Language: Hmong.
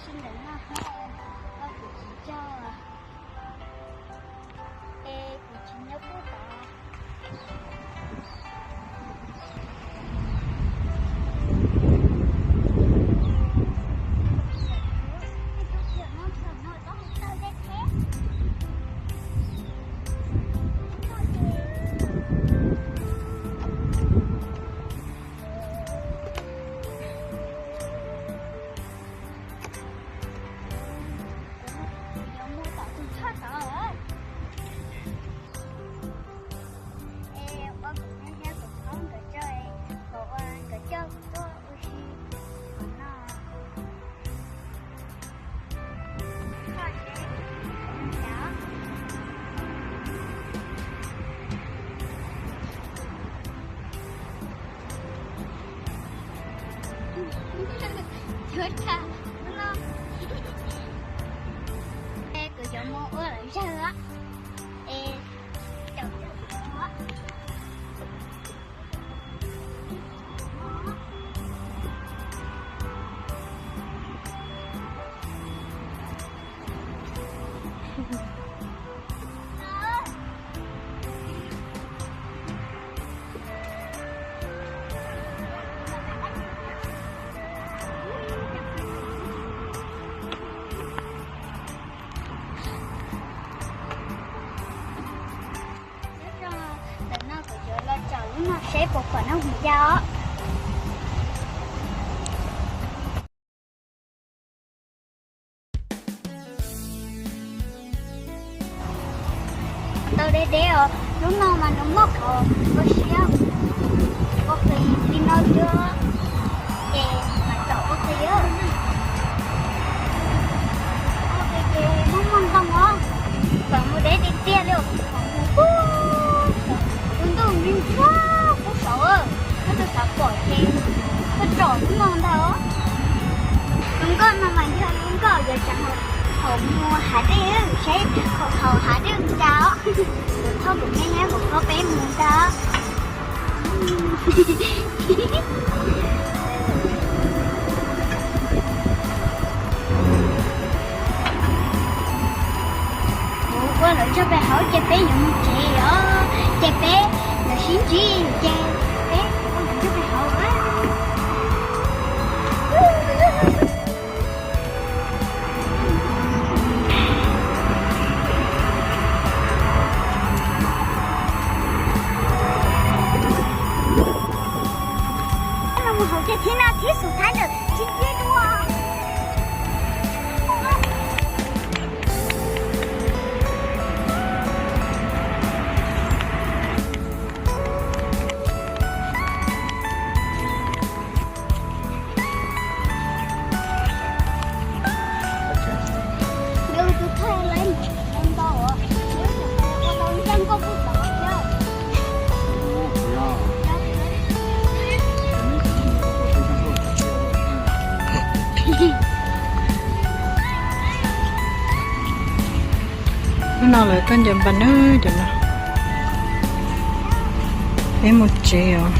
Sib ntawm no, kuv tsis cog, es kuv tsis nyob pub tod. Yuav mus tom tus tshoj tod lawm. Es ua kuv me thiab kuv phob nkawd coj, kom ua nkawd coj kuv tuaj ua si qhov no. Yuav tshaj no. Es kuv yuav mus ua lawv zag os. Es caum caum kuv mus. Nyob rau ntawm no kuv yuav los tsom lub no seb puas pom noj mus ya os. Tau deb deb os, lub no mas nws muaj qhov ua siab ua qis li no xwb, ces mam tsom ua qis. Ua qis ces muaj muaj ntoo os, tsom mus deb tiag tiag li, mus pub saum, tus ntuj ntsuag pub saud, koj twb xav pom ces koj tsom xwb no ntag os. Tus nkoj no mas yog lub nkoj yuav tseem haum mus hav dej, saib haum hav dej mus cas os. Kuv thauj kuv me thiab kuv phob peb mus ntag. Kuv ua lawv tso pem hauv ces peb yuav mus tsev os, ces peb yuav sib ntsib ces peb ua lawv tso pem hauv. Los mus hauv ces thib no thib xus thaib ntawm sib ntsib dua. Hnub no lawv tuaj ncaws npas nawb cov no. Peb mus tsev os.